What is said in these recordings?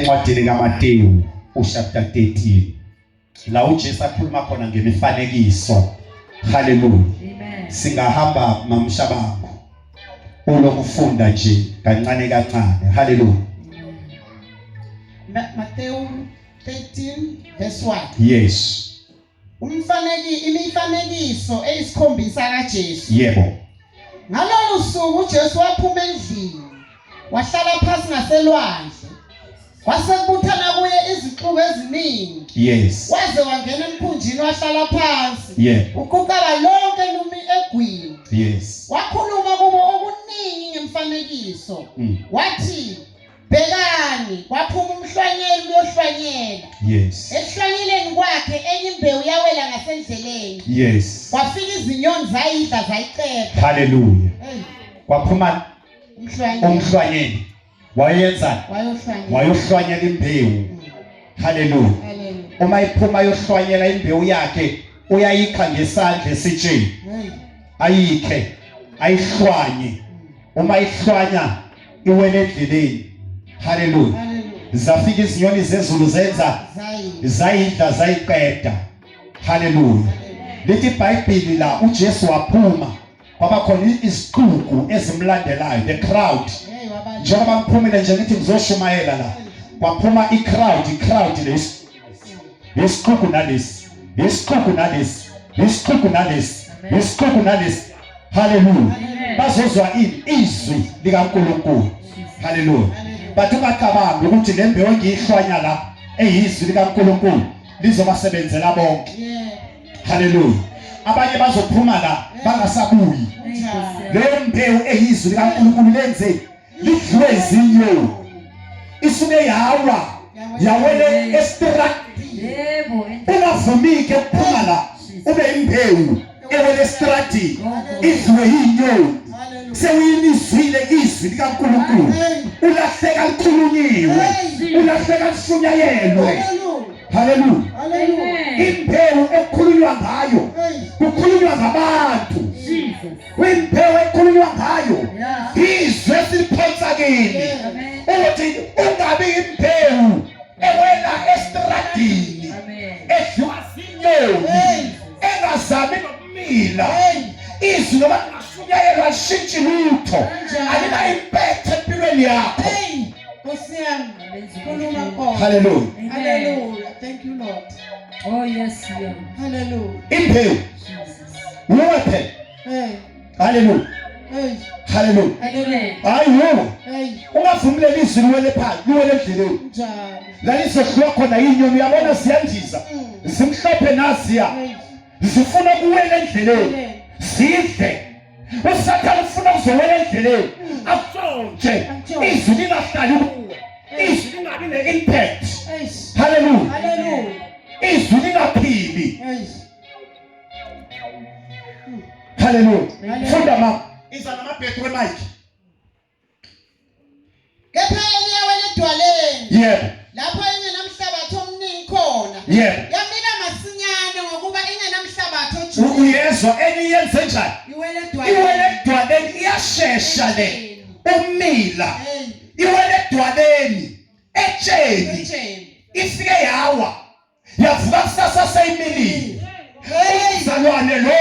Encwadini kaMateyu uchapter 13 la uJesu akhuluma khona ngemifanekiso. Haleluya. Amen. Singahamba mamshabangu ulokufunda nje kancane kancane. Haleluya. Matthew 13 verse 1. Yes. Umfaneki imifanekiso eyisikhombisa kaJesu. Yebo. Ngalolu suku uJesu waphuma endlini wahlala phansi ngaselwandle. Kwase kubuthana kuye izixuku eziningi. Yes. Waze wangena emkhunjini wahlala phansi. Yebo. Uquqaba lonke lumi egwini. Yes. Wakhuluma kubo okuningi ngemfanekiso. Wathi Bhekani, kwaphuma umhlwanyeli kuyohlwanyela. Yes. Ekuhlwanyeleni kwakhe enye imbewu yawela ngasendleleni. Yes. Kwafika izinyoni zayidla zayiqeda. Hallelujah. Hey, Kwaphuma umhlwanyeli umhlwanyeli. Wayenzani? wayohlwanyela. Wayohlwanyela imbewu. Hallelujah. Hallelujah. Uma iphuma yohlwanyela imbewu yakhe uyayikha ngesandla esitsheni. Hey. Ayikhe, ayihlwanye. Uma ihlwanya iwele endleleni. Haleluya. Hallelujah. Zafika izinyoni zezulu zenza Zayidla. zayidla zayiqeda. Haleluya. Lithi iBhayibheli la uJesu waphuma kwaba khona izixuku ezimlandelayo, the crowd. Hey, wabala. Njengoba ngiphumile nje ngithi ngizoshumayela la, kwaphuma i-crowd, i-crowd lesi. Isixuku nalesi, isixuku nalesi, isixuku nalesi, isixuku nalesi. Haleluya. Bazozwa ini? Izwi likaNkulunkulu. Haleluya. But ungacabangi ukuthi le mbewu engiyihlwanya la eyizwi likaNkulunkulu lizobasebenzela bonke. Yeah. Haleluya. Abanye bazophuma la bangasabuyi. Kunjalo. Leyo mbewu eyizwi likaNkulunkulu lenze lidliwe izinyoni. Isuke yawa yawele estradini. Yebo. Ungavumike ukuphuma la ube imbewu ewele estradini idliwe inyoni. Hallelujah. Sewuyinizwile izwi likaNkulunkulu. Ulahleka likhulunyiwe. Ulahleka lishunyayelwe. Hallelujah. Haleluya. Hallelujah. Amen. Imbewu ekukhulunywa ngayo Hey. kukhulunywa ngabantu. Jesus. Imbewu ekukhulunywa ngayo Yeah. izwi esiliphonsa kini Amen. ukuthi ungabi imbewu ewela estradini Amen. edliwa zinyoni Hey. engazami nokumila. Hey. Izwi noma lingashunyayelwa lishintshi lutho, Kanjani? alina impact empilweni yakho. Hey. Nkosi yami. Khuluma Nkosi. Haleluya. Amen. Hallelujah. Thank you Lord. Oh yes, Lord. Hallelujah. Imbewu Jesus. wuwe phela. Hey. Haleluya. Hey. Haleluya. Amen. Hayi wuwe. Hey. Ungavumi leli izwi liwele phansi, liwele endleleni. Kunjalo. La lizohlwa khona inyoni uyabona ziyandiza. Zimhlophe naziya. Hey. Zifuna kuwela endleleni. Amen. Zidle. USathane ufuna kuzowela endleleni. Akuntshontshe. Akuntshontshe. Izwi lingahlali kuwe. Izwi lingabi ne-impact. Hey. Haleluya. Hallelujah. Izwi lingaphili. Hey. Haleluya. Hallelujah. Funda mama. Iza namabhetri wemic. Kepha enye yawela edwaleni. Yebo. Lapho ingenamhlabathi omningi khona. Yebo. Yamila masinyane ngokuba ingenamhlabathi ojulile. Uyezwa enye yenze njani? Iwele edwaleni. Iwele edwaleni iyashesha le. Umila. Hey. Iwele edwaleni etsheni. Etsheni. Ifike yawa. Yavuka kusasa seyimilile. Hey. Umzalwane lo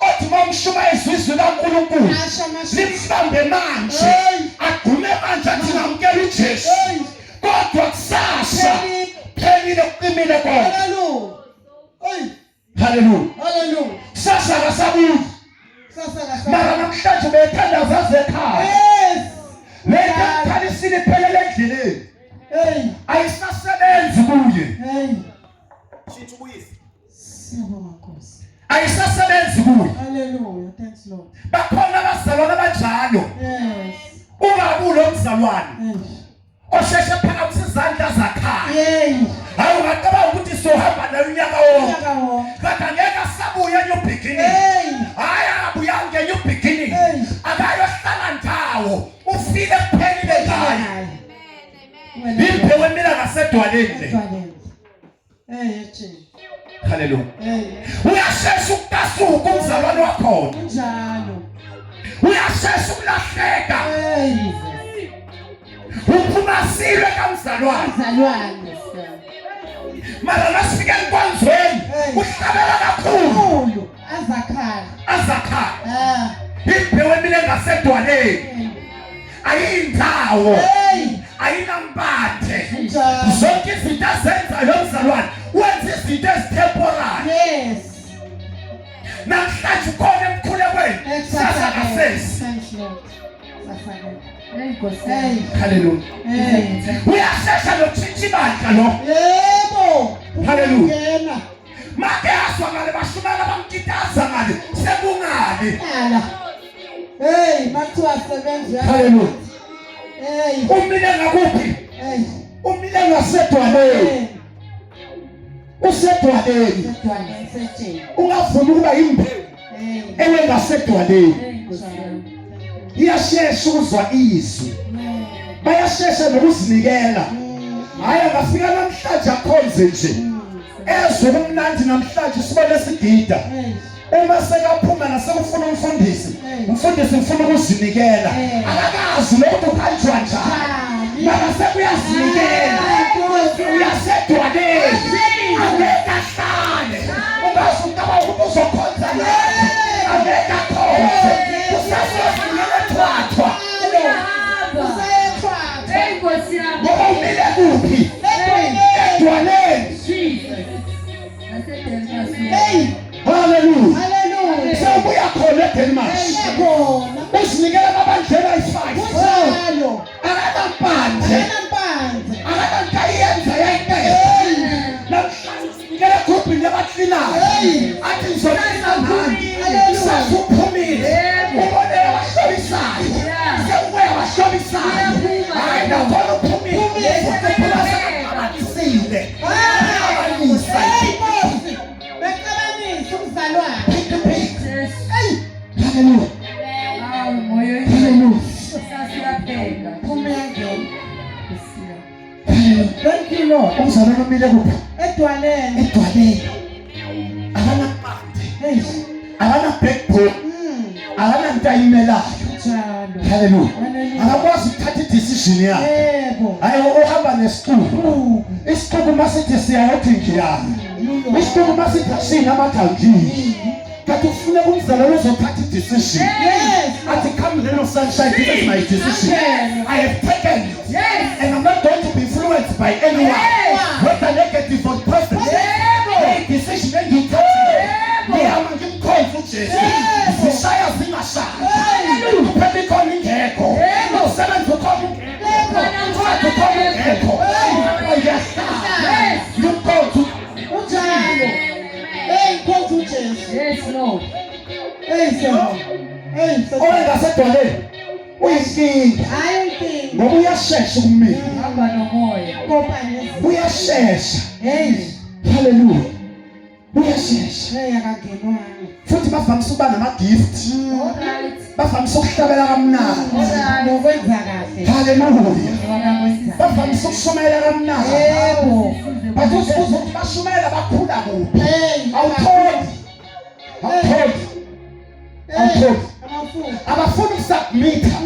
othi mamshumayeza izwi kaNkulunkulu Asha masha. limbambe manje Hey. agume manje athi ngamukela uJesu Hey. kodwa kusasa Phelile. phelile kuqimile konke. Hallelujah. Hey. Haleluya. Hallelujah. Sasa akasabuyi. Sasa kasa. Mara namhlanje ubethandaza aze ekhaya. Yes. Lento ekhalisile iphelele endleleni. Hey. Ayisasebenzi kuye. Hey. Shintsha ubuyise. Siyabonga Nkosi. Ayisasebenzi kuye. Hallelujah. Thanks Lord. Bakhona abazalwane abanjalo. Yes. Ungabi lo mzalwane Hey. osheshe phakamisa izandla zakhaya. Hey. Hayi ungacabanga ukuthi sohamba naye unyaka wonke. Unyaka wonke. Kodwa ngeke asabuye new beginning. Hey. Hayi akabuyanga new beginning. Hey. Akayohlala ndawo. Ufile kuphelile ngaye. Wena. Imbewu emila ngasedwaleni le. Edwaleni. Hey, etsheni. Haleluya. Hey. Uyashesha ukutasuka umzalwane wakhona. Kunjalo. Uyashesha ukulahleka. Hey. Uphuma silwe kamzalwane. Mzalwane. Mara nasifika enkonzweni uhlabela kakhulu. Azakhala. Azakhala. Ah. Imbewu emile ngasedwaleni. Ayindawo. Ayinampathe. Zonke izinto azenzayo mzalwane wenza izinto ezitemporary. Yes. Namhlanje ukhona emkhulekweni. Sasa kasesi. Thanks Lord. Sasa. Hey Nkosi. Hey. Hallelujah. Hey. Uyashesha nokutshintsha ibandla lo. Yebo. Hallelujah. Ngena. Make azwa ngale bashumela bamkitaza ngale sekungabi. Ala. Hey, makuthiwa sebenza. Hallelujah. Hey. Umile ngakuphi? Hey. Umile ngasedwaleni. Hey. Usedwaleni. Sedwaleni setsheni. Ungavumi ukuba imbewu Hey. ewe ngasedwaleni. Hey Nkosi. Iyashesha ukuzwa izwi. Bayashesha nokuzinikela. Hayi angafika namhlanje akhonze nje. Ezwe kumnandi namhlanje sibone sigida. Hey. Uma sekaphuma nasekufuna umfundisi, umfundisi ufuna ukuzinikela. Akakazi lokho kuhanjwa njani. Mara sekuyazinikela. Uyasedwaleni. Angeke ahlale. Ungaze ucabanga ukuthi uzokhonza naye. Angeke akhonze. Usazozinikela ethwathwa. Uyahamba. Usayethwa. Hey Nkosi yami. Ngoba umile kuphi? Edwaleni. Jesus. Nasedenmark. Hey. Hallelujah. Hallelujah. Sewubuya khona eDenmark. Khona. Uzinikela amabandleni ayi-5. Kunjalo. Akanampande. Akanampanze. Akananto ayenza yayiqeda. Namhlanje uzinikela egrubhini labaklinayo. Athi ngizoklina nani. Kusasa uphumile. Ubone abahlobisayo. Sewubuya abahlobisayo. Hayi nakhona uphumile. Uphuma sekaxabanisile. Xabanisa. Hey Nkosi. Bexabanisa umzalwane. Pick pick. Jesu. Hey. Hallelujah. Hawu moyo. Hallelujah. Sasiyapheka. Phuma uyangena. Nkosi yami. Thank you Lord. Umzalwane umile kuphi? Edwaleni. Edwaleni. Akanapande. Hey. Akana backbone. Akananto ayimelayo. Njalo. Hallelujah. Hallelujah. Akakwazi ukuthatha i-decision yakhe. Yebo. Hayi uhamba nesixuku. Isixuku masithi siyayothi ngiyaya. Isixuku masithi asina amathangini. Kanti kufuneka umzalwane uzothatha i-decision. Yes. Athi come rain or sunshine, this is my decision. Amen. I have taken it. Yes. And I'm not going to be influenced by anyone. Yes. Whether negative or positive. Yebo. Le decision engiyithathile. Yebo. Ngihamba ngimkhonze uJesu. Yebo. Zishaya zingashayi. Hallelujah. Kuphela ikhona ingekho. Yebo. Umsebenzi ukhona ungekho. Yebo. Incwadi ukhona ungekho. Ngiyahlala. Yes. Ngimkhonze Unjalo. Hey Nkosi uJesu. Yes Lord. Hey Sir. Hey Sir. owengasedwaleni uyinkinga Hayi inkinga. ngoba uyashesha ukumila. Hamba nomoya. Kopa nezi. Uyashesha. Hey. Hallelujah. Uyashesha. Hey akangenwanga. Futhi bavamise ukuba nama-gift. All right. Bavamise ukuhlabela kamnandi. All right. Nokwenza kahle. Hallelujah. Nokwenza. Bavamise ukushumayela kamnandi. Yebo. But uzibuza ukuthi bashumayela bakhula kuphi? Hey. Awutholi. Awutholi. Awutholi. Amafutha. Abafuni ukusubmitha.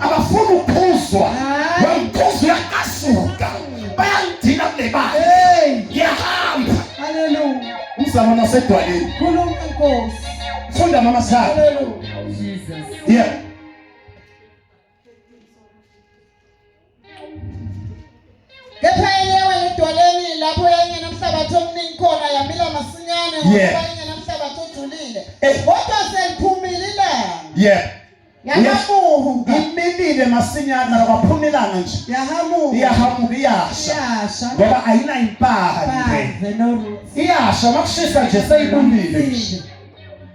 Abafuni ukuphuzwa. Hayi. Wamkhuza uyaqasuka. Bayangidina kule bandla. Hey. Ngiyahamba. Hallelujah. Umzalwane wasedwaleni. Khuluma Nkosi. Funda mama Sara. Hallelujah. Jesus. Yeah. Kepha eyewa edwaleni lapho yayingenamhlabathi omningi khona yamila masinyane ngoba Yeah. yayingenamhlabathi ojulile. Eh. Kodwa seliphumile ilanga. Yeah. Yahamuka. Imilile masinyane mara kwaphuma ilanga nje. Yahamuka. Iyahamuka iyasha. Iyasha. Ngoba ayina impande. Phandle no roots. Iyasha makushisa nje seyibunile nje.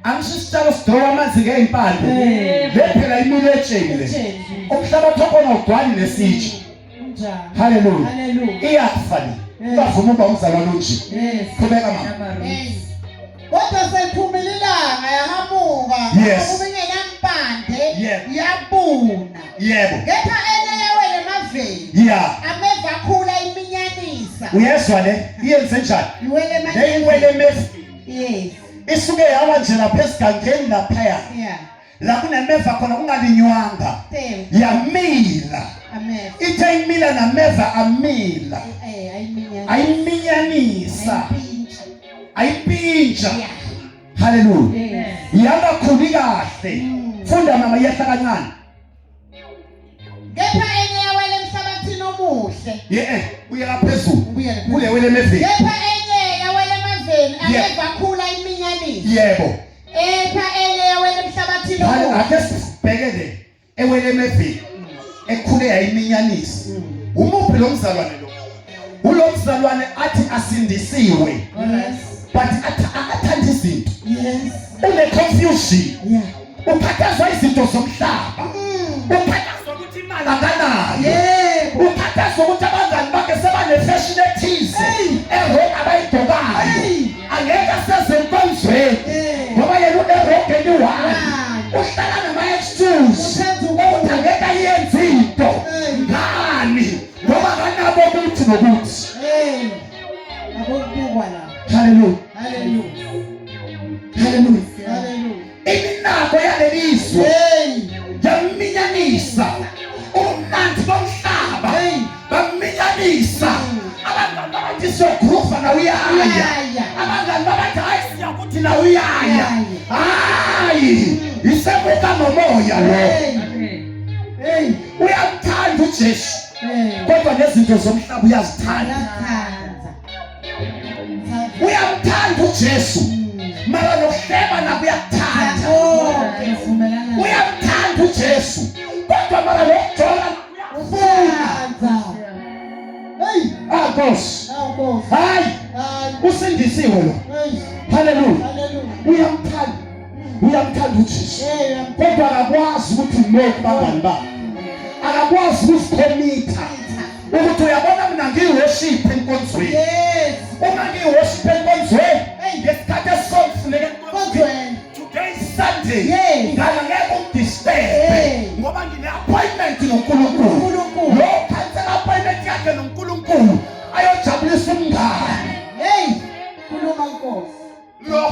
Angisho isitshalo sidrowa amanzi ngey'mpande. Eh. Le phela imile etsheni le. Etsheni. Umhlabathi wakhona awugcwali nesitsha. Kunjalo. Hallelujah. Hallelujah. Iyafa le. Eh. Ungavuma ukuba umzalwane onje. Yes. Qhubeka mama. Nama-roots. Kodwa seliphumile ilanga yahamuka. Yes. Ngoba ingenampande Yeah. yabuna. Yebo. Kepha enye yawela emaveni. Yeah. Ameva akhula iminyanisa. Uyezwa le? Iyenze njani? Iwele Le iwele emeveni. Yes. Isuke yawa nje lapha esigangeni laphaya. Yeah. La kunemeva khona kungalinywanga. Thank Yamila. Ameva. Ithe imila nameva amila. Eh, ayiminyana. Ayiminyanisa. Ayipintsha. Ayipintsha. Yeah. Hallelujah. Yes. Yangakhuli kahle. Funda mama iyehla kancane. Kepha enye yawela emhlabathini omuhle. Ye buyela phezulu. Ubuyele phezulu. Kule wele emeveni. Kepha enye yawela emaveni Yeah. ameva akhula iminyanisa. Yebo. Kepha enye yawela emhlabathini omuhle. Ake sibheke le ewele emeveni ekhule yayiminyanisa. Umuphi lo mzalwane lo? Ulo mzalwane athi asindisiwe Alright. but akathanda izinto. Yes. Une confusion. Yeah. Ukhathazwa izinto zomhlaba. Ukhathazwa ukuthi imali akanayo. Yebo. Ukhathazwa ukuthi abangani bakhe sebane-fashion ethize Hey. erong abayigqokayo. Hey. Angeke aseze enkonzweni Hey. ngoba yena une-rong eliyi-one. One. Uhlala nama-excuse Uthanda ukuthi angeke ayenze into. Hey. Ngani? Ngoba akanabo ukuthi nokuthi. Hey. Abokubukwa la. Hallelujah. Hallelujah. Hallelujah. Hallelujah. Iminako yalelizwe Hey. yaminyanisa ubumnandi bomhlaba Hey. baminyanisa abangani babathi siyogruva na uyaya Uyaya. abangani babathi hayi siyakuthi na uyaya Uyaya. hayi isemuka nomoya lo Hey. Amen. Hey. uyamthanda uJesu Hey. kodwa nezinto zomhlaba uyazithanda Uyathanda. uyamthanda uJesu mara nokuhleba nako uyakuthanda Konke vumelana. uyamthanda uJesu kodwa mara nokujola Uthanda. Hey. ah Nkosi Awu Nkosi. hayi Hayi. usindisiwe lo Hey. haleluya Hallelujah. uyamthanda uyamthanda uJesu Hey, uyamthanda. kodwa akakwazi ukuthi no kubangani bakhe akakwazi ukusikhomitha ukuthi uyabona mina ngiyi-worship enkonzweni Yes. uma ngiyi-worship enkonzweni Hey. ngesikhathi esongifuneka enkonzweni Enkonzweni. today is Sunday Yes. ngala ngeke ungidisturbe Hey. ngoba ngine-appointment noNkulunkulu uNkulunkulu. lo khansela appointment yakhe noNkulunkulu ayojabulisa umngane Hey. Khuluma Nkosi. lo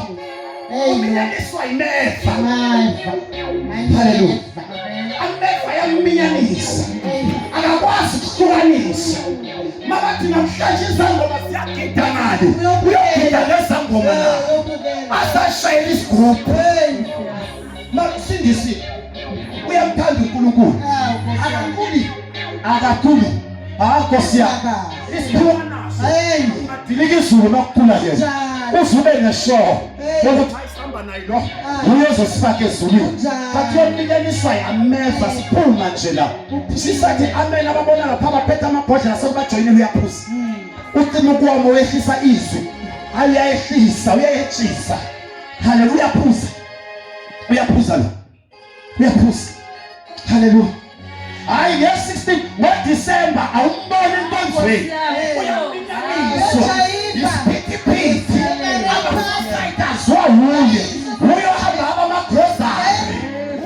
Hey. uminyaniswa yimeva Ameva. Hallelujah. Ameva. ameva yaminyanisa Hey. akakwazi ukuhlukanisa mabathi namhlanje izangoma ziyagida ngale uyogida nezangoma na Uyobukela. asashayela isigubhu Hey. makusindisi uyamthanda uNkulunkulu Awu Nkosi. akaculi akaculi hayi Nkosi yami isiphiwo naso Hey. ungadilika izulu makukhula yena Njalo. uze ube neshow Hey. yokuthi hayi sihamba naye lo Ah. uye ozosifaka ezulwini Kunjalo. but yominyaniswa yameva siphuma nje la sisathi amen ababona lapha abaphethe amabhodlela sekubajoyinile uyaphuza ucima ukuwama wehlisa izwi hayi uyayehlisa uyayetshisa haleluya uyaphuza uyaphuza lo uyaphuza haleluya hayi nge-16 ngodisemba awumboni enkonzweni uyaminyaniswa isiphithiphithi abasayitazwa wuye uyohamba abamagrosari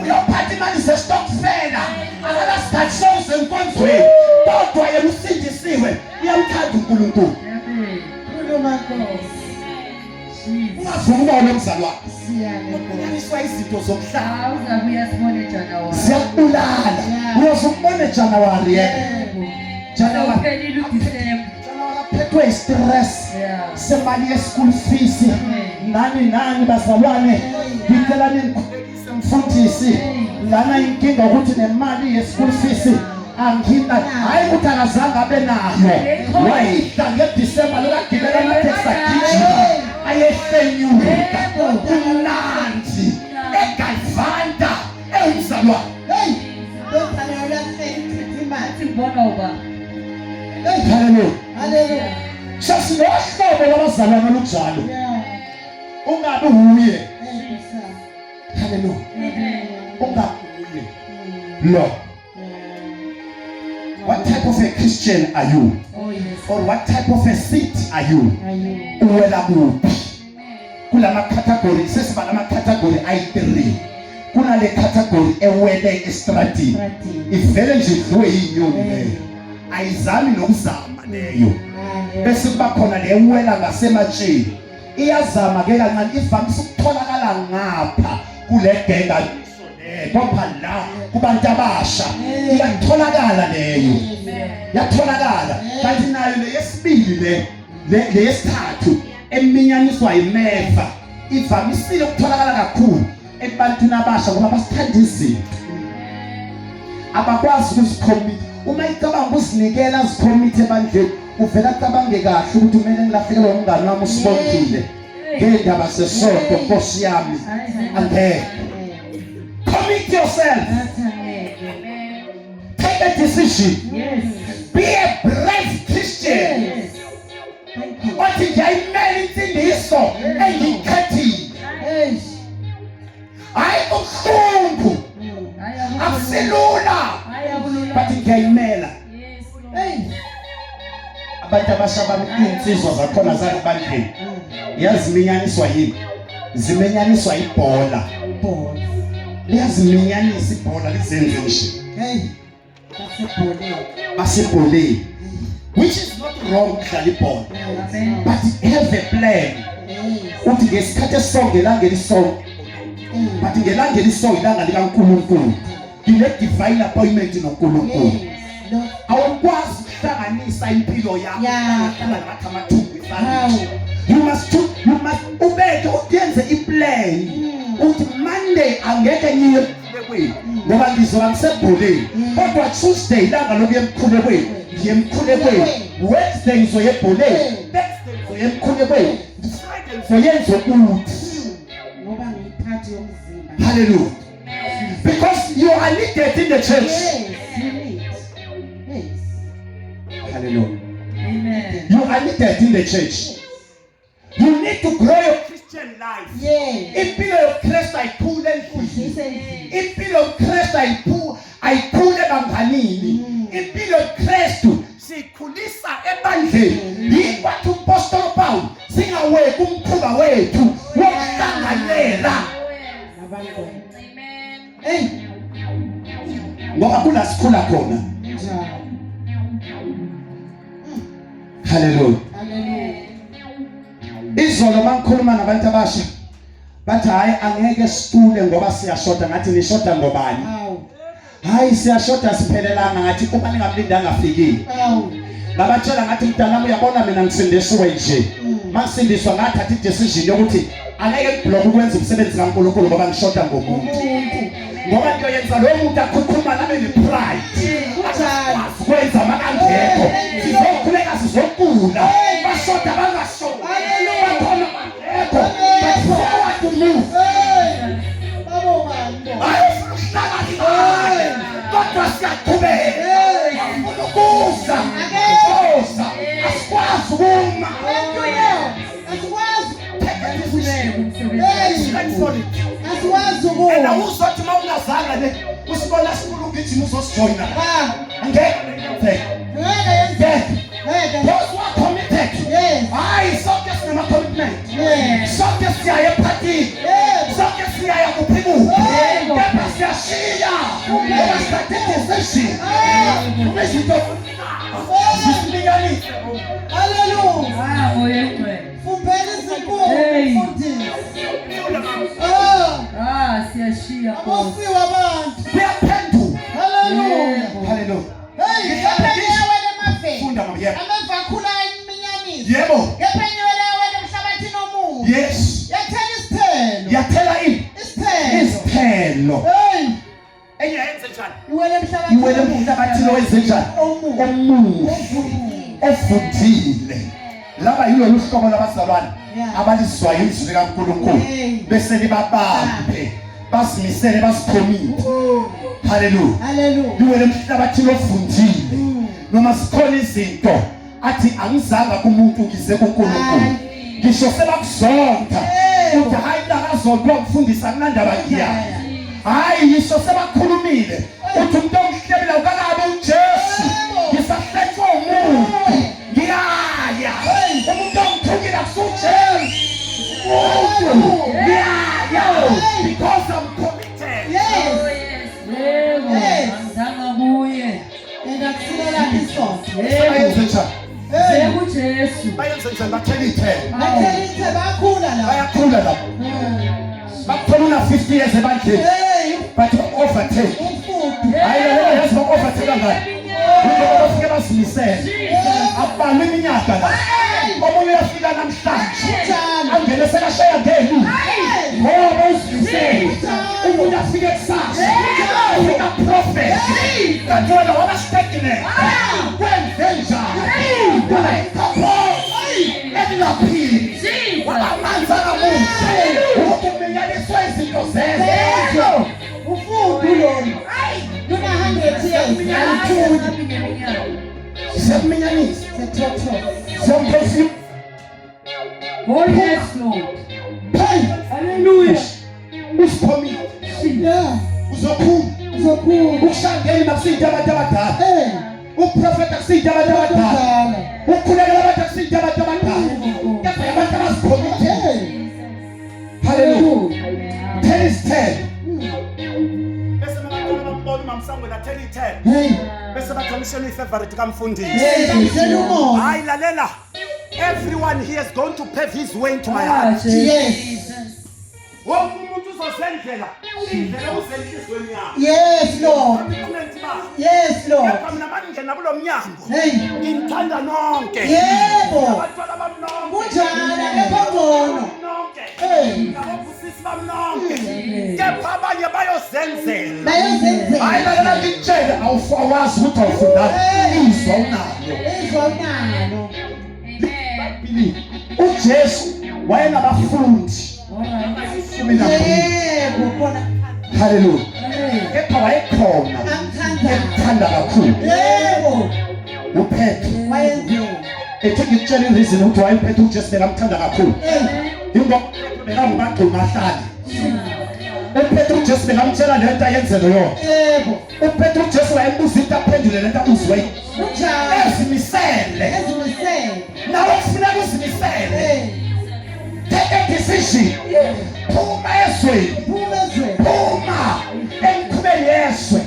uyophatha imali zestokfela akanasikhathi sokuze enkonzweni kodwa yena usindisiwe uyamthanda uNkulunkulu Amen. Khuluma Nkosi. Jesus. ungavumi uba nomzalwane Siyale Nkosi. unyaniswa izinto zomhlaba Ah, uzabuya sibone January. ziyakubulala Yeah. uyoze ukubone January yebo Yebo. January Sewuphelile uDecember. January aphethwe istress Yeah. semali ye-school fees Amen. nani nani bazalwane ngicela ningikhulekise mfundisi lana inkinga ukuthi nemali ye-school fees angina hayi ukuthi akazange abe nayo wayidla ngedisemba lokagibela amateksi agijima ayehlenyuka kumnandi egayivanta ewumzalwane Hey. Lomfana uyahleka ichitha imali. Athi ngibona uba. Hey. haleluya Hallelujah. sesinohlobo lwabazalwane olunjalo Yeah. ungabi wuye Hey Nkosi. haleluya Amen. ungabi wuye lo What type of a Christian are you? Oh yes. Or what type of a seat are you? Ayu. Uwela kuphi? Kulama category, sesibala ama category ayi3. Kunale category ewele estradini. Estradini. Ivele nje idliwe yinyoni leyo. Ayizami nokuzama leyo. Bese kuba khona lewela ngasematsheni. Iyazama ke kancane ivamise ukutholakala ngapha kule genga leyo. Kodwa la kubantu abasha iyatholakala leyo. Yatholakala. Kanti nayo le yesibili le le yesithathu eminyaniswa yimeva ivamisile ukutholakala kakhulu ebantwini abasha ngoba basithanda izinto. Abakwazi ukuzikhomitha. Uma icabanga ukuzinikela azikhomithe ebandleni uvela acabange kahle ukuthi kumele ngilahlekelwe umngane wami uSibongile. Ngendaba zesonto Nkosi yami angeke. Commit yourself. Take a decision. Yes. Be a brave Christian. Yes. Thank you. Othi ngiyayimela insindiso engiyikhethile. Eish. Hayi kubuhlungu. Akusilula. But ngiyayimela. Yes. Hey. Abantu abasha bami iy'nsizwa zakhona zakubandleni yaziminyaniswa yini? Ziminyaniswa ibhola. Ibhola. Liyaziminyanisa ibhola lizenze nje. Hey. Basebholeni. Basebholeni. Which is not wrong ukudlala ibhola. Amen. But have a plan. Yes. Uthi ngesikhathi esonke ilanga elisonke. But ngelanga elisonke ilanga likaNkulunkulu. Ngine divine appointment noNkulunkulu. Yes. Lord. Awukwazi ukuhlanganisa impilo yakho Yeah. ngathi amathumbu Hawu. efana. You must do, you must ubeke uyenze iplan. Uthi Monday angeke ngiye emkhulekweni ngoba ngizoba ngisebholeni. Kodwa Tuesday ilanga lokuya emkhulekweni, ngiye emkhulekweni. Wednesday ngizoya ebholeni. Thursday ngizoya emkhulekweni. Friday ngizoyenza ukuthi. Ngoba ngiyiphathi yomzimba. Hallelujah. Because you are needed in the church. Yes, you need. Yes. Hallelujah. Amen. You are needed in the church. You need to grow your Christian life. Yes. Impilo yobuKristu ayikhule endlini. Sisendlini. Impilo yobuKristu ayikhule ebanganini. Impilo yobuKristu siyikhulisa ebandleni. Yikwathi umpostoli Paul singaweki umkhuba wethu wokuhlanganyela Nabantwana. Amen. Hey. ngoba kula sikhula khona. Njalo. Hallelujah. Hallelujah. Izolo mangikhuluma nabantu abasha bathi hayi angeke sicule ngoba siyashoda ngathi nishoda ngobani? Hawu. Hayi siyashoda siphelelanga ngathi uma ningamlindanga afikile. Hawu. Ngabatshela ngathi mntanami uyabona mina ngisindisiwe nje. Mangisindiswa ngathatha i-decision yokuthi angeke ngiblock ukwenza umsebenzi kaNkulunkulu ngoba ngishoda ngomuntu. Umuntu. Ngoba ngiyoyenza lo muntu akhukhuma nami ne-pride. Kunjalo. Kwenza makangekho. Sizokhuleka sizokula. Bashoda bangashoda. Hallelujah. Bakhona bangekho. But forward to move. Hey. Babo bani. Hayi ufuna ukuhlala hlale. Kodwa siyaqhubeka. Hey. Ufuna ukuza. Ukuza. Asikwazi ukuma. Thank you Lord. Asikwazi. Take a decision. Hey. Stand for it. Asikwazi And ukuma. awuzothi uma ungazanga le usibona sikhulu ugijima uzosijoyina. Ah. Angeke yenzeke. Ngeke yenzeke. Ngeke. Ngeke. Those who are committed. Yes. Hayi sonke sinama commitment. Yes. Sonke siyaya ephathini. Yes. Sonke siyaya kuphi kuphi. Yebo. Kepha siyashiya. Ngoba sithathe decision. Ah. Uma izinto zisilinganise. Hallelujah. Ah, oyengcwele. Fumbeni izinkulu Hey. mfundisi. Ah. Ah, siyashiya Nkosi. Abosiwe abantu. Kuyaphenduka. Hallelujah. Yebo. Hallelujah. Hey, kepha iyawela emaveni. Funda mama yebo. Ameva akhula iminyanisi. Yebo. Kepha inyewela yawela emhlabathini omubi. Yes. Yathela isithelo. Yathela ini? Isithelo. Isithelo. Hey, Enye yenze njani? iwele emhlabathini. Iwele emhlabathini owenze njani? Omubi. Omuhle. Ovundile. Laba yilolu hlobo labazalwane Yeah. abalizwayo izwi likaNkulunkulu Hey. bese libabambe bazimisele bazikhomile. Hallelujah. Hallelujah. Liwele emhlabathini ovundile. Noma sikhona izinto athi angizanga kumuntu ngize kuNkulunkulu. Hayi. Ngisho sebakuzonda. Yebo. Uthi hayi nakazondwa umfundisi akunandaba ngiya. Hayi ngisho sebakhulumile. Uthi umuntu ongihlebile ukakabe uJesu. Yebo. Ngisahletshwa umuntu. Ngiyaya. Umuntu ongithukile akusuJesu. Umuntu. Ngiyaya. Because I'm committed. Yes. Yebo. Yes. Angizanga kuye. And akusilela isonto. Yebo. Bayenze njani? Hey. Yebo Jesu. Bayenze njani? Bathela iy'thelo. Bathela isithelo bayakhula la. Bayakhula lapho. Bakuthola una 50 years ebandleni. Hey. But overtake. Umfundi. Hayi lalela yazi ba-overtake ngani. Ngoba bafike bazimisele. Akubalwa iminyaka la. Omunye uyafika namhlanje. Angene sekashaya ngelu. Ngoba uzimisele. Umuntu afike kusasa. Ufika prophet. Kanti wena waba stagnant. Kwenze njani? Waba inkopholo elingaphili. Waba amanzi angamuthi. Ukuthi uminyaniswe izinto zezwe. Ufudu lona. Luna 100 years. Siyakuminyanisa. Sethotho. Siyamphefumula. Oh yes, Lord. Hey! Hallelujah. Usiphomile. Yeah. Uzophuma. Uzophuma. Ukushangela makusiyinto abantu abadala. Hey. Ukuprofetha kusiyinto abantu abadala. Abadala. Ukukhulekela abantu akusiyinto abantu abadala. Kepha abantu abaziphomile. Hey. Hallelujah. 10 is 10. Bese abantwana bambona uMamsangweni athela i-10. Hey. Bese bathi amshela uyi-favorite kamfundisi. Hey, bamshela umoya. Hayi lalela. Everyone here is going to pave his way into my Ah, heart. Yes. Wonke umuntu uzosendlela indlela usenhlizweni yakho. Yes, Lord. Commitment bakho. Yes, Lord. Kepha mina mangingena kulo mnyango Hey. nginithanda nonke. Yebo. Abantwana bami nonke. Kunjalo akekho ngcono. Nonke. Hey. Nabobusisi bami nonke. Kepha abanye bayozenzela. Bayozenzela. Hayi lalela ngikutshele awazi ukuthi awufundanga. Hey. Izwa unalo. Izwa unalo. Bhayibhilini uJesu wayenabafundi 12. Yebo khona. Haleluya. Kepha wayekhona Amthanda. emthanda kakhulu. Yebo. uPetro Wayenzela. ethi ngikutshela ireason ukuthi why uPetro uJesu bekamthanda kakhulu. Hey. Ingoba bekangumagquma ahlale. uPetro uJesu bekamtshela lento ayenzele yona. Yebo. uPetro uJesu wayembuza into aphendule lento abuzwe. Kunjalo. Ezimisele. Ezimisele. Nawe kufuneka uzimisele. Hey. Take a decision. Phuma ezweni. Phuma ezweni. Phuma emkhubeni yezwe.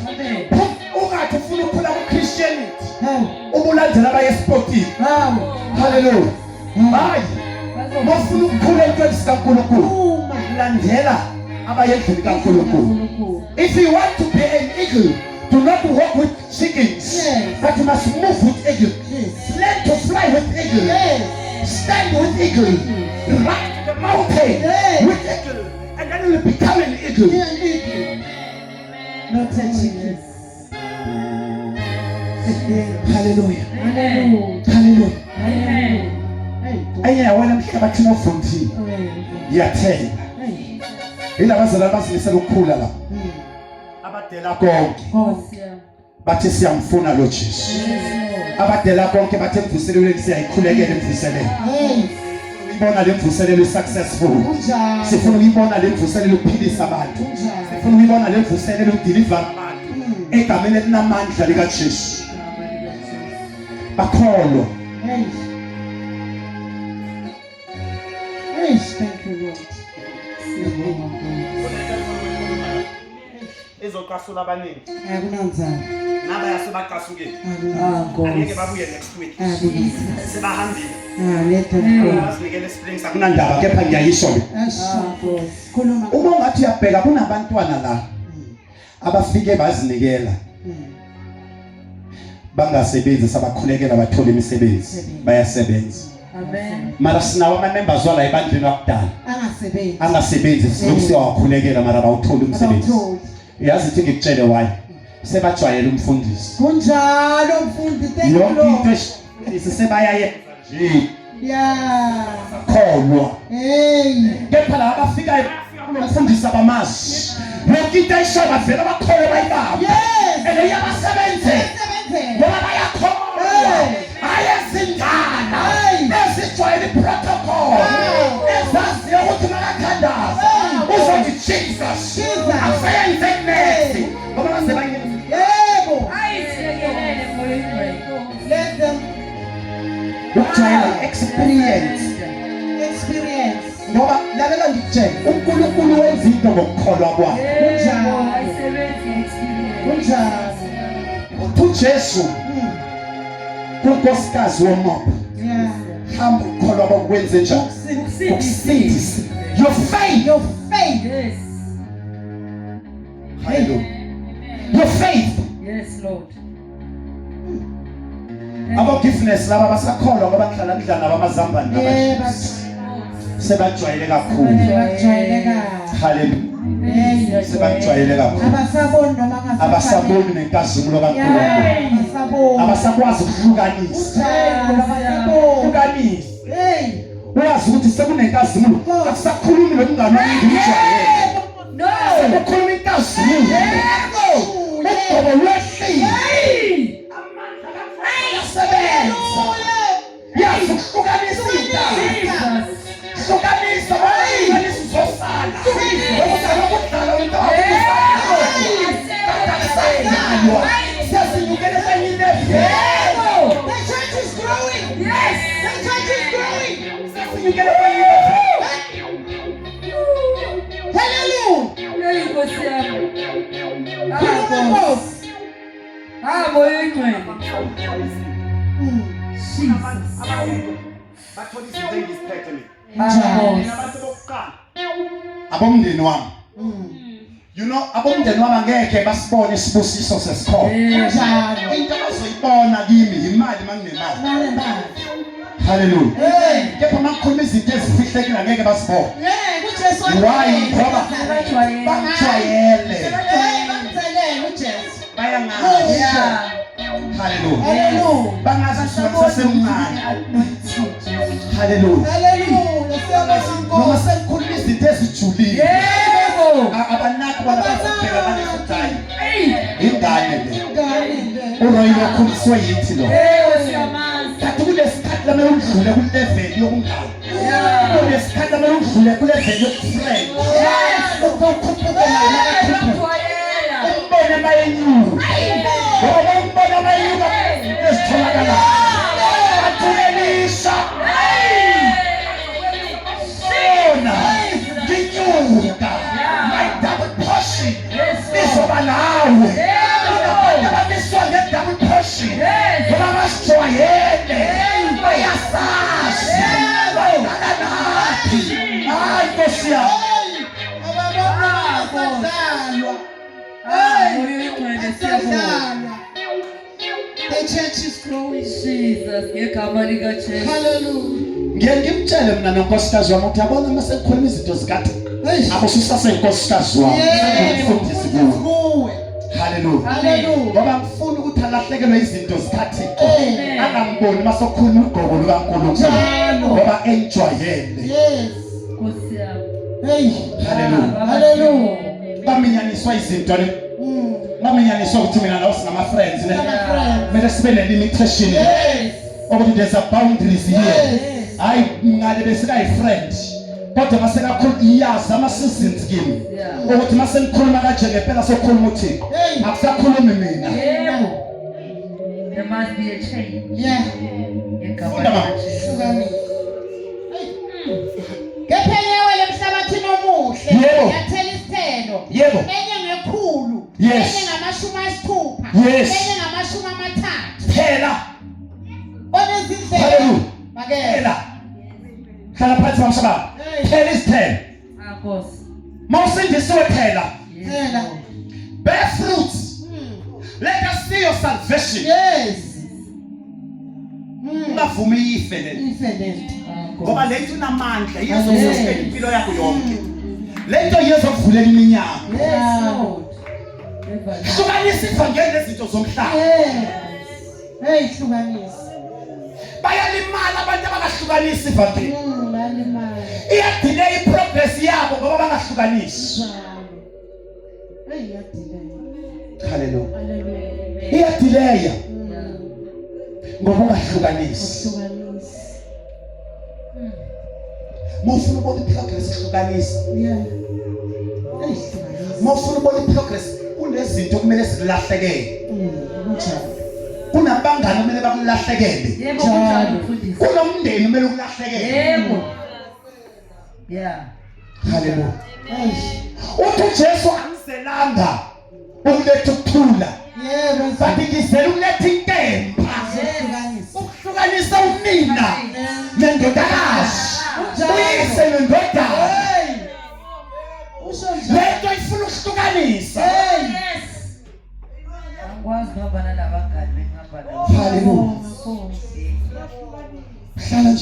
Phuma ungathi ufuna ukukhula ku-Christianity. Hawu. Ubulandela abaye esipotini. Hawu. Hallelujah. Hayi. Mofuna ukukhula entweni zikaNkulunkulu. Phuma. Landela abaye endlini kaNkulunkulu. If you want to be an eagle, do not walk with chickens, Yes. but you must move with eagle. Yes. Learn to fly with eagle. Yes. Stand with eagle. Ride the mountain Yes. with eagle. And then you will become an eagle. Be an eagle. Not a chicken. Hallelujah. Amen. Hallelujah. Amen. Hey. Enye yawena emhlabathini ovundile iyathela. Hey. Yilabazalwane abazimisela ukukhula la. Abadela konke. Nkosi yami. Bathi siyamfuna lo Jesu. Yes, Lord. Abadela konke bathi emvuselelweni siyayikhulekela imvuselelo. Hey. Uyibona le mvuselelo successful. Kunjalo. Sifuna ukuyibona le mvuselelo uphilisa abantu. Kunjalo. Sifuna ukuyibona le mvuselelo udeliver abantu. Egameni elinamandla likaJesu. Bakholwa. Hey. Hey, thank you Lord. Siyabonga Nkosi. Izocasula abaningi. Akunanzalo. Nabaya sebacasukile. Ah, Nkosi. Angeke babuye next week. Akunanzalo. Sebahambile. Ah, let them go. Bazinikele springs akunandaba kepha ngiyayisho le. Asha. Ah, Nkosi. Khuluma. Uma ungathi uyabheka kunabantwana la abafike bazinikela bangasebenzi sabakhulekela bathola imisebenzi bayasebenza. Amen. Mara sinawo ama-members wala ebandleni wakudala Angasebenzi. angasebenzi silokhu siyawakhulekela mara bawutholi umsebenzi. Abawutholi. Yazi ithi ngikutshele why sebajwayele umfundisi. Kunjalo mfundi, thank you Yonke into Lord. eshifundisi sebayayenza nje Yeah. kholwa. Hey. Kepha laba abafikayo bayafika kulo mfundisi abamazi. Yonke into ayishoyo bavele bakholwe bayibambe. Yes. And iyabasebenzela. Sebenzela. Ngoba bayakholwa. Hey. Hayi ezindala Hey. ezijwayele iprotocol. Hey. Ezaziyo ukuthi makathandaza Hey. uzothi Jesus. Jesus. Aseyenze next. Hey. Ngoba baze bayenze. Yebo. Ayithekelele Moya Oyingcwele. Let them Ukujwayela experience. experience. Ngoba lalela ngikutshele uNkulunkulu wenza into ngokukholwa kwakhe. Yebo, ayisebenzi experience. Kunjalo. Uthi uJesu kunkosikazi womopha Yeah. hamba ukukholwa kwakwenze njani? Ukusindisa. Ukusindisa. Your faith. Your faith. Yes. Hallelujah. Your faith. Yes, Lord. Abo giftness laba basakholwa ngoba ngihlala ngidla nabo amazambane Yebo. Sebajwayele kakhulu. Sebajwayele kakhulu. Hallelujah. Sebajwayele kakhulu. Abasaboni noma ngasaboni. Abasaboni nenkazimulo kaNkulunkulu. Abasaboni. Abasakwazi ukuhlukanisa. Abasaboni. Hlukanisa. Hey. Uyazi ukuthi sekunenkazimulo. Akusakhulumi lo mngane wami ngimjwayele. No. Sekukhuluma inkazimulo. Yebo. Ugcobo lwehlile. Amandla kaNkulunkulu Yazi ukuhlukanisa intaba. Jesus. Hlukanisa, hlukanisa uzosala. Ngoba ukudlala into akusadlalwa. Sesinyukele kwenye ilevel. The church is growing. Yes. The church is growing. Sesinyukele kwenye ilevel. Hallelujah. Hey, Nkosi yami. Khuluma Nkosi. Ah, Moya oyingcwele. Jesus. Bathola izinto engiziphethe mina. Ah, Mina abantu bokuqala. Abomndeni wami. You know, abomndeni wami angeke basibone isibusiso sesikhona. Njalo. Into abazoyibona kimi imali manginemali. Nanemali. Hallelujah. Hey. Kepha makukhuluma izinto ezifihlekile angeke basibone. Yeah, uJesu Why? Ngoba Sebajwayele. bangijwayele. Hey, bamthelele uJesu. Bayangazi. Yeah. Hallelujah. Hallelujah. Bangazi kusukela ngisasemncane. Hallelujah. Hallelujah. Siyabonga Noma Nkosi. sekukhuluma izinto ezijulile. Yebo. Abanaki bona bazobheka baleso time. Hey. Ingane le. Ingane le. uRoy lokhuliswe yithi lo. Yebo siyamazi. Kanti kulesikhathi lamele udlule kulevel yobungane. Yeah. Kulesikhathi lamele udlule kulevel yobufriend. Yes. Uke ukhuphuke naye makakhuphuka. Bajwayela. Umbone mayenyuka. Ngoba umbone mayenyuka ezitholakala. Athulelisha. Bona nginyuka. My double portion izoba nawe. Kunabantu abamiswa nge-double portion. Ngoba basijwayele. Bayasazi. Badlala nathi. Hayi Nkosi yami. Hey, ababona basadlalwa. Ah, Hey, Moya oyingcwele siyabonga. basadlalwa. The church is growing. Jesus, ngegama likaJesu. Hallelujah. Ngiye ngimtshele mina nonkosikazi wami ukuthi yabona uma sekukhuluma izinto zikade Hey. akususasenkosikazi wami sengumfundisi kuwe. Kuwe. Hallelujah. Hallelujah. Ngoba ngifuna ukuthi alahlekelwe izinto zikaThixo. Amen. Angamboni uma sokukhuluma ugqobo lukaNkulunkulu. Njalo. Ngoba enjwayele. Yes. Nkosi yami. Hey. Hallelujah. Hallelujah. Baminyaniswa izinto ne. Baminyaniswa ukuthi mina nawe singama friends ne. Singama friends. Kumele sibe ne limitation. Yes. Ukuthi there's a boundaries here. Yes. Hayi ngale besikayi friend. Kodwa masekakhulu iyazi ama seasons kimi. Yeah. Ukuthi mase ngikhuluma kanje ngempela sokhuluma uThixo. Hey. Akusakhulumi mina. Yebo. There must be a change. Yeah. Ngegama Funda, mama. likaJesu. Hlukanisa. Hey. Kepha enye yawela emhlabathini omuhle Yebo. yathela isithelo. Yebo. Enye ngekhulu. Yes. Enye ngamashumi ayisithupha. Yes. Enye ngamashumi amathathu. Phela. Onezindlebe Hallelujah. makeze. Phela. Hlala phansi mamshababa. Hey. Phela isithelo. Ah, Nkosi. Mawusindisiwe phela. Yes, Phela. Lord. Bear fruits. Let us see your salvation. Yes. Ungavumi ife le. Ife lento. Ah, Nkosi. Ngoba lento inamandla Yes. izosuspend impilo yakho yonke. Lento iyozokuvulela iminyango. Yes, Lord. Never. Hlukanisa ivangeli nezinto zomhlaba. Yeah. Hey, hlukanisa. Bayalimala abantu abangahlukanisi ivangeli. Balimala. Iyadelay iprogress yabo ngoba bangahlukanisi. Njalo. Hey, iyadelay. Hallelujah. Hallelujah. Iyadelay Yeah. ngoba ungahlukanisi. Hlukanisa. Mawufuna ubona iprogress hlukanisa. Yeah. Hey, hlukanisa. Mawufuna ubona iprogress kunezinto okumele zikulahlekele. Kunjalo. Kunabangani okumele bakulahlekele. Yebo, kunjalo mfundisi. Kunomndeni okumele ukulahlekele. Yebo. Yeah. Hallelujah. Hey. Uthi uJesu angizelanga ukuletha ukuthula. Yebo. But ngizela ukuletha inkemba. Hlukanisa. Ukuhlukanisa unina nendodakazi. Kunjalo. Uyise nendodana. Hey. Usho njalo. Lento ifuna ukuhlukanisa. Hey.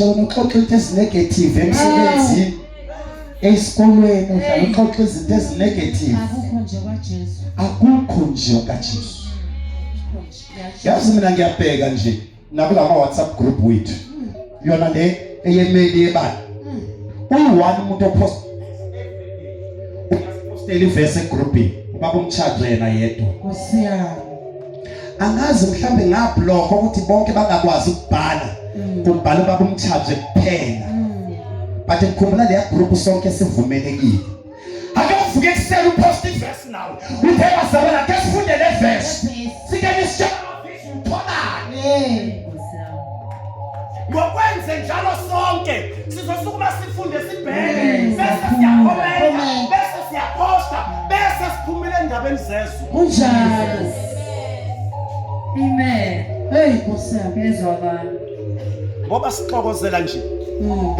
nje wena uxoxa into ezinegative emsebenzini esikolweni uhlala uxoxa izinto ezinegative. Akukho nje kwaJesu. Akukho nje kaJesu. Yazi mina ngiyabheka nje nakulama WhatsApp group wethu. Yona le eyemeli yebandla. Uyi-one umuntu opost uyasipostela ivesi egroupini ubaba umtshato yena yedwa. Nkosi yami. Angazi mhlambe ngablock ukuthi bonke bangakwazi ukubhala. Kubhala ubaba umtshato kuphela. But ngikhumbula leya group sonke sivumelekile. Ake uvuke ekuseni upost ivesi nawe. Uthe bazalwane ake sifunde le vesi. Sike nisitshela amavesi utholani. Hey. Nkosi yami. Ngokwenze njalo sonke sizosukuma sifunde sibheke Yes. bese siyakhomenta Comment. bese siyaposta bese siphumile endabeni zezwe. Kunjalo. Amen. Hey Nkosi yami. Ngezwakala. Ngoba sixokozela nje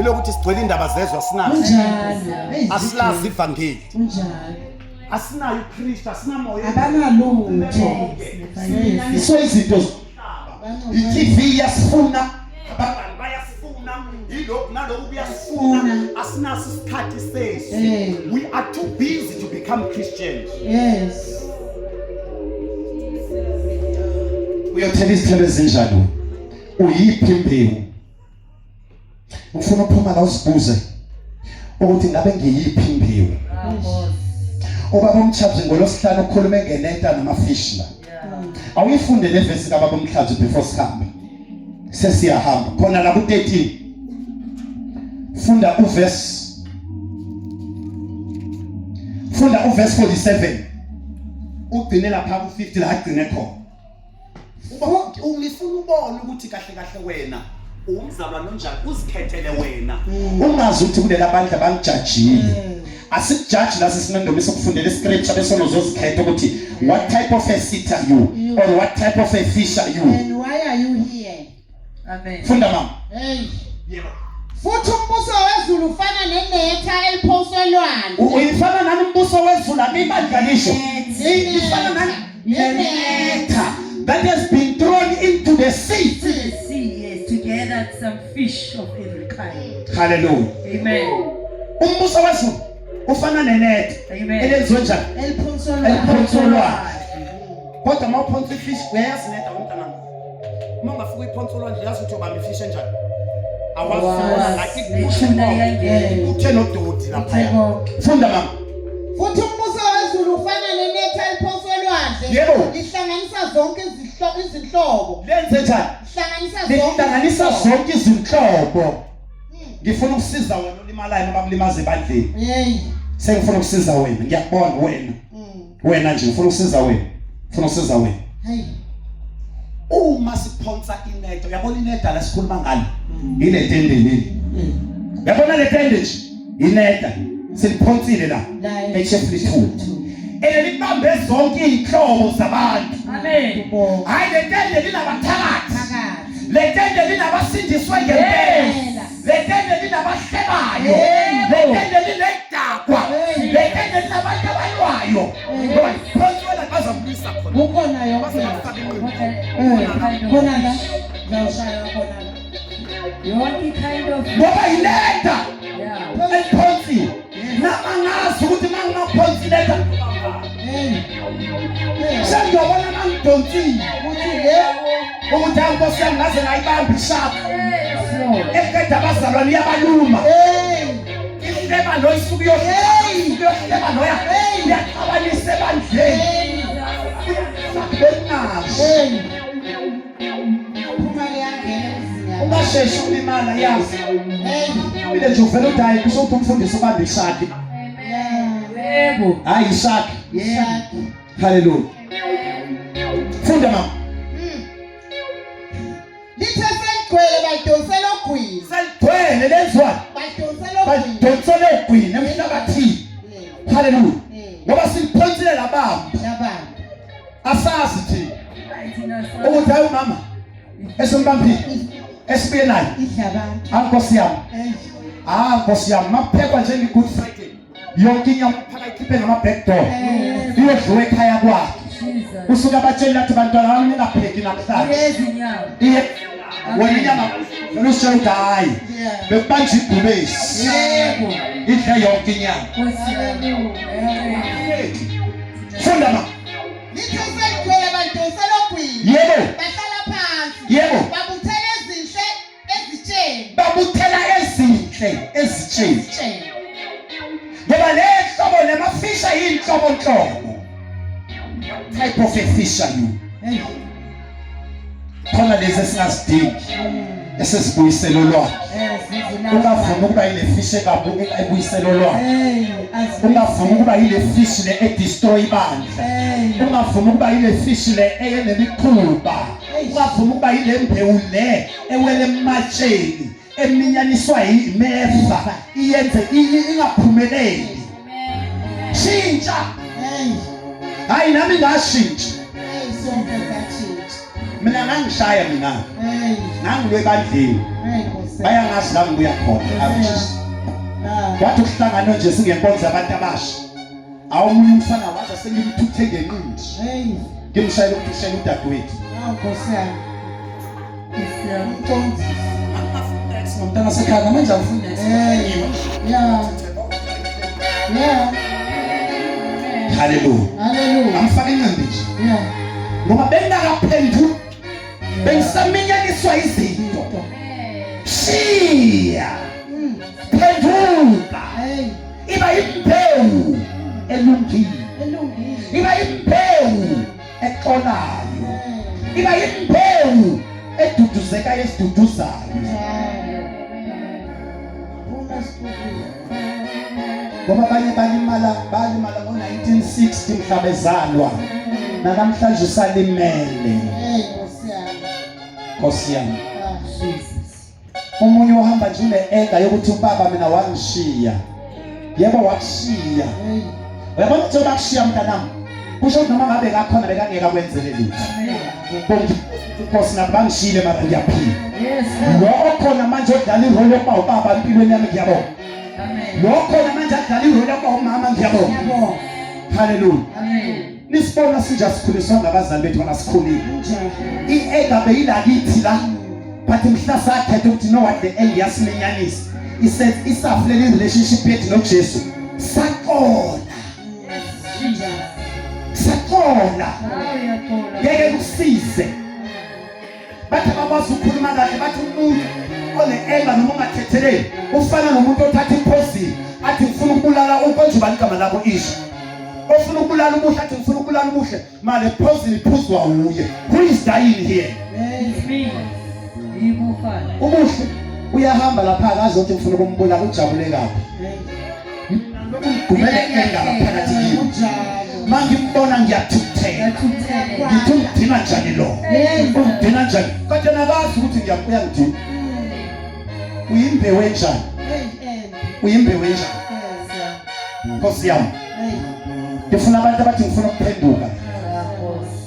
ilokuthi sigcwele indaba zezwe asinazo. Kunjalo. Hey. Asilazi ivangeli. Kunjalo. Asinayo uKristu, asinamoya. Abanalutho. So izinto i-TV iyasifuna Abangani bayasifuna, yilokhu naloku kuyasifuna. Asinaso isikhathi sezwi. Eh. We are too busy to become Christians. Yes. uyothela izithelo ezinjani wena? Uyiphi imbewu? Ufuna ukuphuma la uzibuze ukuthi ngabe ngiyiphi imbewu. Bravo. Ubaba umtshazi ngolosihlanu ukhulume ngeneta namafish la. Yeah. Awuyifunde le vesi kababa umhlazi before sihambe. Sesiyahamba khona la ku-13. Funda uverse Funda uverse 47. Ugcine lapha ku-50 la agcine khona. Ungifuna ubone ukuthi kahle kahle wena umzalwane onjani uzikhethele wena. Ungazi ukuthi kulela bandla bangijajile. Asikujaji la sisinendomiso ukufundela iscripture bese uzozikhetha ukuthi what type of a seat are you or what type of a fish are you. And why are you here? Amen. Funda mama. Hey. Yebo. Futhi umbuso wezulu ufana nenetha eliphonswe elwandle. Uyifana nani umbuso wezulu akuyibandla lisho. Ifana nani nenetha that has been thrown into the sea. To the sea, yes, together some fish of every kind. Hallelujah. Amen. Umbuso wezulu ufana nenetha Amen. elenziwe njani? Eliphonswe elwandle. Eliphonswe olwandle. Kodwa uma uphonsa ifish uyayazi neta umntanami. Uma ungafika uyiphonsa olwandle uyazi ukuthi ubamba ifish enjani. Awazi. Awazi. Nethuna iyangena. Uthe nodoti laphaya. Funda mama. Futhi umbuso wezulu ufana nenetha eliphonswe elwandle. Yebo. Lihlanganisa zonke izinhlobo. Lenze njani? Lihlanganisa zonke. Lihlanganisa izinhlobo. zonke izinhlobo. Ngifuna ukusiza wena olimalayo noma kulimaza ebandleni. Hey. Sengifuna ukusiza wena, ngiyakubona wena. Wena nje ngifuna ukusiza wena. Ngifuna ukusiza wena. Hey. Uma siphonsa inetha, uyabona inetha la sikhuluma ngalo. Ile tende leli. Uyabona le tende nje? Inetha. Siliphonsile la. La eChapter 2. Elibambe zonke izinhlobo zabantu. Amen. Hayi le tende linabathakathi. Phakathi. Le tende linabasindiswe ngempela. Le tende linabahlebayo. Le tende linedakwa. Le tende linabantu abalwayo. Ngoba liphonswe la Bazamlwisa khona. Kukhona yonke. Bazamfaka inqindi. Eh, khona la. Ngawushaya khona la. Yonke kind of ngoba yinetha yeah. eliphonsiwe. Namangazi ukuthi mangingaphonsi inetha Hey. Hey. sengiyobona mangidonsile Uthi le ukuthi hawu Nkosi yami ngaze ngayibamba ishaka. Yes, Lord. Eqeda abazalwane iyabaluma. Hey. Ihleba lo isuke iyohleba loya. Uyaxabanisa ebandleni. Hey. Benazo. Hey. Phuma le yangena emzini yakho. Ungasheshi ukulimala yazi. Hey. Mina nje uvela uthi hayi kusho ukuthi umfundisi ubambe ishaki. Yeah. Yebo. Hayi ishaki. Shaki. Hallelujah. Funda mama. Lithe seligcwele balidonsela ogwini. Seligcwele lenziwa. Balidonsela ogwini. Balidonsele ogwini emhlabathini. Hallelujah. Ngoba siliphonsile labamba. Labamba. Asazi thina Thina sa- ukuthi hayi umama esimbambile esibuye naye. Idla abantu. Ah Nkosi yami. Hey. Ah Nkosi yami makuphekwa nje nge-Good Friday. Yonke inyama phaka ikhiphe ngama-back door. Iyodliwa ekhaya kwakhe. Jesus. Usuke abatsheli athi bantwana bami ningapheki namhlanje. Iyezinyawo. Iye. Wena inyama vele usitshela ukuthi hhayi Yeah. bekubanjwa ibhubesi Yebo. idle yonke inyama. Nkosi yami. Funda ma. Lithe seligcwele balidonsela ogwini. Yebo. Bahlala phansi. Yebo. Babuthela ezinhle ezitsheni. Babuthela ezinhle ezitsheni. Ezitsheni. Ngoba le hlobo lamafisha yinhlobonhlobo. Type of a fish are you? Hey. Khona lezi esingazidingi esizibuyisela olwandle. Yes, Ungavumi ukuba yile fish engabuki ebuyisela olwandle. Hey, as Ungavumi ukuba yile fish le edestroy ibandla. Hey. Ungavumi ukuba yile fish le eyenemikhuba. Ungavumi ukuba yile mbewu le ewele ematsheni eminyaniswa yimeva iyenze ingaphumeleli. Shintsha. Hey. Hayi nami ngashintsha. Hey, sonke satshintsha. Mina ngangishaya mina. Hey. Ngangilwe ebandleni. Hey, Nkosi. Bayangazi la ngibuya khona. Abujisi. Ah. Kwathi ukuhlangana nje singenkonzo yabantu abasha. Awumunye umfana waza sengimthuthe ngenqindi. Hey. Ngimshayela ukuthi ushayela udadewethu. Awu Nkosi yami. Umqondisi. Ngomntana sekhaya namanje angifuni next. Hey. Yeah. Yeah. Hallelujah. Hallelujah. Ngamfaka inqindi nje. Yeah. Ngoba bengingakaphenduki. Bengisaminyaniswa izinto. Shiya. Phenduka. Hey. Iba imbewu elungile. Elungile. Iba imbewu exolayo. Hey. Iba imbewu eduduzekayo esiduduzayo. Njalo. Phuma esixukwini. Ngoba abanye balimala balimala ngo-1960 mhla bezalwa namhlanje usalimele. Hey, Nkosi yami. Nkosi yami. Ah. Jesus. Omunye uhamba nje une-anger yokuthi ubaba mina wangishiya. Yebo wakushiya. Hey. Uyabona ukuthi bakushiya mntanami. Kusho ukuthi noma ngabe kakhona bekangeke akwenzele lutho. Bonke Nkosi nabo bangishiyile mara ngiyaphila. Yes. Lo okhona manje odlala irole yokuba ubaba empilweni yami ngiyabonga. Amen. Lo okhona manje adlala irole yokuba umama ngiyabonga. Ngiyabonga. Hallelujah. Amen. Nisibona sinje asikhuliswa ngabazali bethu basikhulile. Njalo. I-anger beyilakithi la. But mhla sakhetha ukuthi no what the anger yasiminyanisa. Isenze isafulela i-relationship yethu noJesu. Saxola. Jesus. Saxola. Hawu Ngeke kusize. Bathi abakwazi ukukhuluma kahle bathi umuntu one-anger noma ungathetheleli ufana nomuntu othatha ipoison athi ngifuna ukubulala ukonje ubani igama lakho isho ofuna ukubulala ubuhle athi ngifuna ukubulala ubuhle male poison iphuzwa uye. Who is dying here? Hey. It's me. Yimo Father. Ubuhle uyahamba lapha akazi ukuthi ngifuna ukumbulala ujabule kabi. Hey. Ngigumele anger phakathi kimi. Kunjalo. Mangimbona ngiyathukuthela. Ngathukuthela. Ngithi ungidina njani lo? Yes. Ungidina njani? Kodwa nakazi ukuthi ngiyakuya ngidina. Uyimbewu enjani? Hey, embi. Uyimbewu enjani? Yes. yeah. Nkosi yami. Hey. Ngifuna abantu abathi ngifuna ukuphenduka.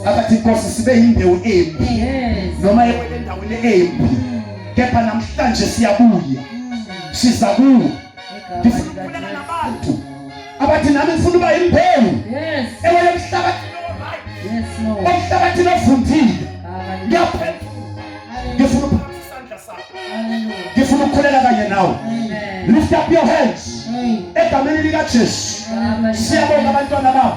Abathi Nkosi sibe yimbewu embi. Yes. Noma ewele endaweni embi. Kepha namhlanje siyabuya. Siza kuwe. Ngifuna ukukhuleka nabantu abathi nami ngifuna uba imbewu Yes. ewele emhlabathini o-right, Yes, Lord. omhlabathini ovundile. Hallelujah. Ngiyaphenduka. Ngifuna ukuphakamisa isandla sakho. Hallelujah. Ngifuna ukukhuleka kanye nawe. Amen. Lift up your hands. Hey. Egameni likaJesu. Amen. Siyabonga abantwana babo.